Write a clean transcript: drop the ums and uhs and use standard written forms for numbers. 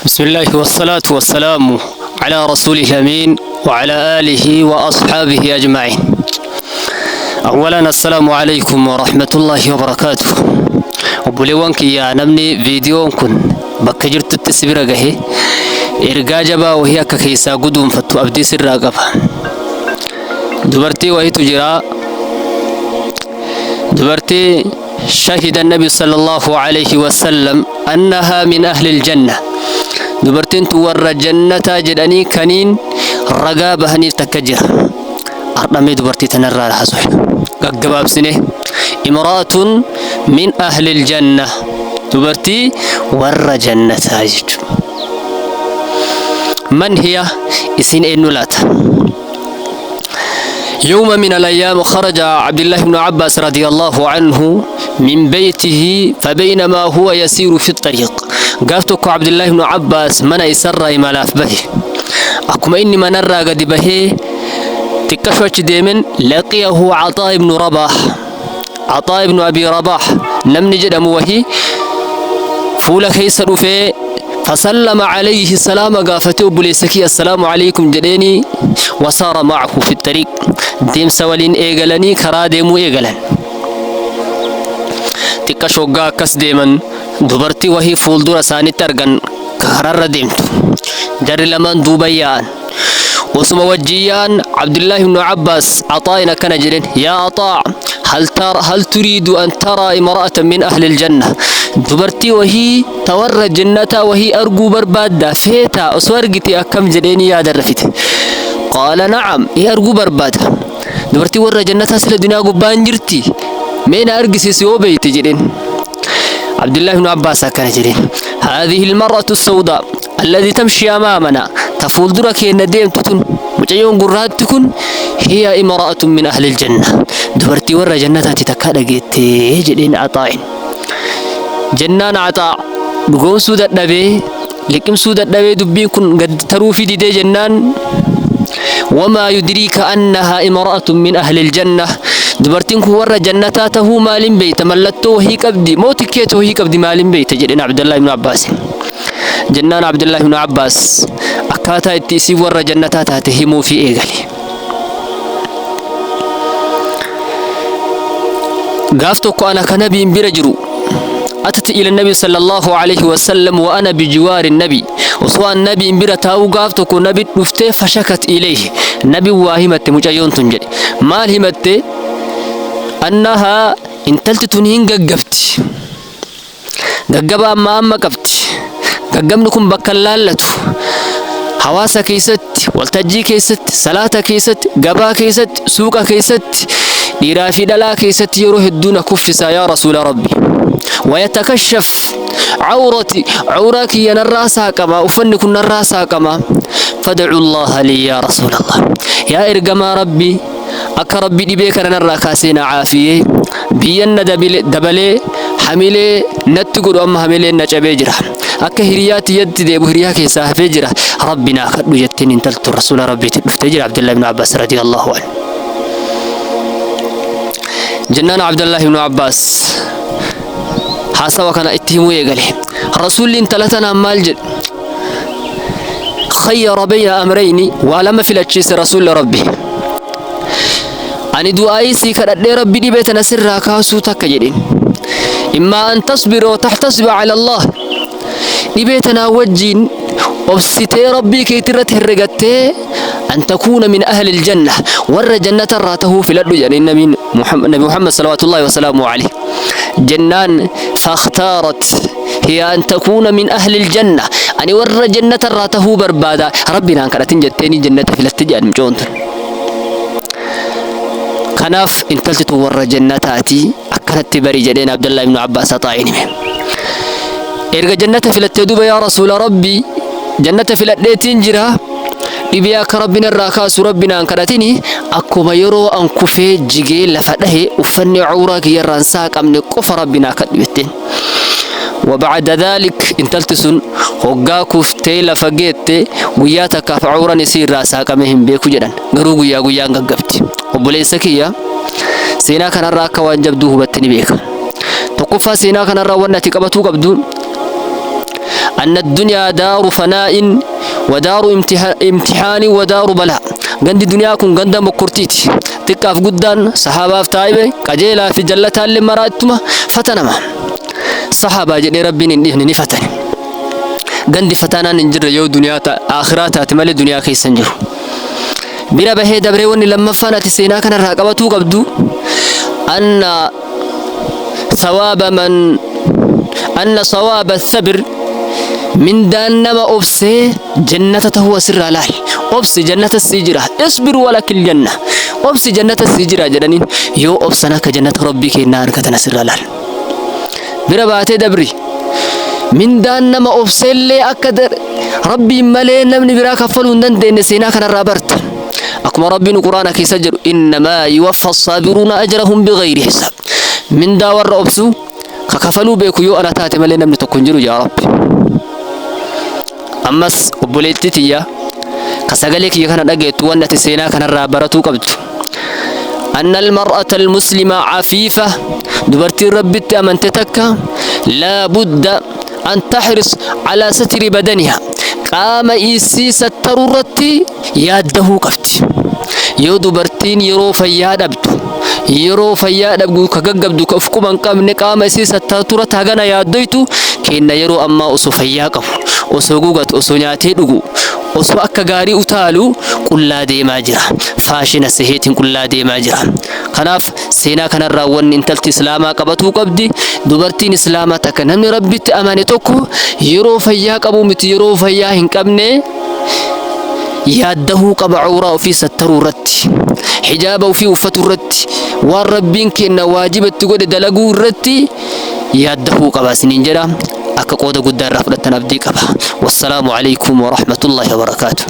بسم الله والصلاة والسلام على رسوله الأمين وعلى آله وأصحابه أجمعين. أولا السلام عليكم ورحمة الله وبركاته. Obboleewwan kiyyaa, namni viidiyoon kun bakka jirtutti si bira gahe ergaa jabaa wahii akka keessaa guduunfattu abdii sirraa qaba. Dubartii wahiitu jira. Dubartii شهد النبي صلى الله عليه وسلم أنها من أهل الجنة. Dubartiin tun warra jannataa jedhanii kaniin ragaa bahaniif takka jira. Ardhamee dubartii tanarraa haasofna. Gaggabaabsine, امرأة من أهل الجنة, dubartii warra jannataa jechuudha. من هي? Isin eenyu laata? يوم من الأيام خرج عبد الله بن عباس رضي الله عنه من بيته، فبينما هو يسير في الطريق, gaaf tokko عبد الله بن عباس mana isarraa imalaaf bahe. Akkuma inni manarraa gadi bahee xiqqasho achi deemen, لقيه عطاء بن رباح, عطاء بن أبي رباح namni jedhamu wahii fuula keessa dhufee, فسلم عليه, سلام gaafate, obboleessa kiyya السلام عليكم jedheeni, وسار معه في الطريق, deemsa waliin eegalanii karaa deemuu eegalan. Xiqqa shoggaa akkas deeman, dubartii wahii fuuldura isaanitti argan karaarra deemtu. Jarri lamaan duuba yaa'an. Osuma wajjin yaa'an, Abdullaahi ibnu Abbaas Axaa'in akkana jedheen: "يا عطاء، هل تريد أن ترى امرأة من أهل الجنة? Dubartii wahii ta warra jannataa wahii arguu barbaadda feetaa? Osoo argite akkam?" jedheeni yaada rafite. قال نعم, ee arguu barbaada. Dubartii warra jannataa sila duniyaa gubbaan jirti? Mee na argisiisi yoo beeyte" jedheen. Abdullahi ibnu Abbaas akkana jedheen: "هذه المرأة السوداء الذي تمشي أمامنا, ta fuuldura keenya deemtu tun, mucayyoon gurraatti kun, هي امرأة من أهل الجنة, dubartii warra jannataati takkaa dhageettee?" jedheen Axaa'in. Jennaan Axaa dhugoomsuu dadhabee, liqimsuu dadhabee, dubbiin kun gad taruufi didee jennaan, "وما يدريك أنها امرأة من أهل الجنة? Dubartiin kun warra jannataa tahuu maaliin beeyta? Mallattoo wahii qabdi moo tikkeeta wahii qabdi? Maaliin beeyta?" jedheen Abdullahi ibnu Abbaas. Jennaan Abdullahi ibnu Abbaas akkaataa itti isiin warra jannataa taate himuufi eegale. Gaaf tokko ana ka nabiin bira jiru, أتت إلى النبي صلى الله عليه وسلم وأنا بجوار النبي, osoo an nabiin bira taa'uu gaaf tokko nabi dhuftee, فشكت إليه, nabi waa himatte mucayyoon tun jedhe. Maal himatte? أنها, intalti tun hin gaggabti, gaggaba amma amma qabdi. Gaggabni kun bakka hin laallatu, hawaasa keessatti, waltajjii keessatti, salaata keessatti, gabaa keessatti, suuqa keessatti, dhiiraa fi dhalaa keessatti yeroo hedduu na kuffisaa yaa rasuula rabbi. ويتكشف عورتي, cawraa kiyya narraa saaqama, uffanni kun narraa saaqama. فادع الله لي يا رسول الله, yaa ergamaa rabbi, akka rabbi dhibee kana narraa kaasee na caafiyee biyyan na dabalee hamilee natti godhu. Amma hamileen na cabee jira, akka hiriyaa tiyyatti deebu hiriyaa keessaa hafee jira, rabbi naa kadhu jetteen intaltu rasuula rabbiitti dhuftee jira Abdullahi ibn Abbaas رضي الله عنه. Jennaan Abdullahi ibn Abbaas haasawa kana itti himuu eegale. Rasuulli intala tanaan maal jedhe? خير بين أمرين, waa lama filachiise rasuulli rabbi. Ani du'aayii sii kadhadhee rabbi dhibee tana sirraa kaasuu takka jedheen. إما أن تصبر وتحتسب على الله, dhibee tanaa wajjiin obsitee rabbii keetirratti herregattee, أن تكون من أهل الجنة, warra jannatarraa tahuu filadhu jedheen nabi Muhammad صلوات الله وسلامه عليه. Jennaan فاختارت هي أن تكون من أهل الجنة, ani warra jannatarraa tahuu barbaada, rabbi naan kadhatin jetteeni jannata filatte jedhan mucoon tun. Kanaaf intalti tun warra jannataati, akkanatti bari jedheen Abdallah ibnu Abbaas Axaa'iin hime. Erga jannata filattee duuba, "Yaa rasuula rabbi, jannata filadheetiin jira, dhibee akka rabbiin irraa kaasu rabbi naan kadhatini, akkuma yeroo an kufee jigee lafa dhahe uffanni cawraa kiyyarraan saaqamne qofa rabbi naa kadhu" jetteen. وبعد ذلك intalti sun hoggaa kuftee lafa geette guyyaa takkaaf cawran isii irraa saaqame hin beeku jedhan. Garuu guyyaa guyyaan gaggabdi. Obboleessa kiyya, seenaa kanarraa akka waan jabduu hubatte ni beeka. Tokkoffaa, seenaa kanarraa wanni ati qabatuu qabdu Anna addunyaa daaru fanaa'in wa daaru imtihaanin wa daaru balaa. Gandi duniyaa kun ganda mokkortiiti. Xiqqaaf guddaan, sahaabaaf taa'ibe, qajeelaa fi jallataallee maraa ittuma fatanama. Sahaabaa jedhee Rabbiin hin dhiifne ni fatane. Gandi fatanaan hin jirre yoo duniyaa akhiraa taate malee duniyaa keessa hin jiru. Bira bahee dabree wanni lammaffaan ati seenaa kanarraa qabatuu qabdu anna thawaaba man anna sawaaba sabir mindaan nama obsee jannata tahuu asirraa laal. Obsi jannata sii jira, isbir walakil janna, obsi jannata sii jira jedhaniin yoo obsan akka jannata Rabbii kennaa argatan asirraa laal. Bira baatee dabri mindaan nama obseellee akka Rabbiin malee namni biraa kaffaluu hin dandeenye seenaa kanarraa barta. Akkuma Rabbiin Quraana keessa jedhu, innamaa yuwaffa saabiruuna ajrahum bighayri hisaab. Mindaa warra obsu ka kafaluu beeku yoo ana taate malee namni tokko hin jiru yaa Rabbi. Ammas obboleettii tiyya ka sagalee kiyya kana dhageettu, wanni ati seenaa kanarraa baratuu qabdu, anna almar'ata almuslima cafiifa, dubartiin Rabbitti amante takka, laa budda an tahris calaa satri badaniha, qaama isii sattaruu irratti yaaddahuu qabdi. Yoo dubartiin yeroo fayyaa dhabdu, yeroo fayyaa dhabdu ka gaggabdu, ka uf quba hin qabne, qaama isii sattartuu irratti hagana yaaddoytu kenna, yeroo ammaa osoo fayyaa qabu, osoo gugatu, osoo nyaatee dhugu, osoo akka gaarii utaalu qullaa deemaa jira. Faashina seheetiin qullaa deemaa jira. Kanaaf seenaa kanarraa wanni intalti islaamaa qabatuu qabdi, dubartiin islaamaa takka, namni Rabbitti amane tokko, yeroo fayyaa qabu miti yeroo fayyaa hin qabne yaaddahuu qaba cawraa ofii sattaruu irratti, hijaaba ofii uffatuu irratti, waan Rabbiin kenna waajibatti godhe dalaguu irratti yaaddahuu qaba isiniin jedha. Akka qooda guddaa irraa fudhattan abdii qaba. Wassalaamu alaikum warahmatullaahi wabarakaatu.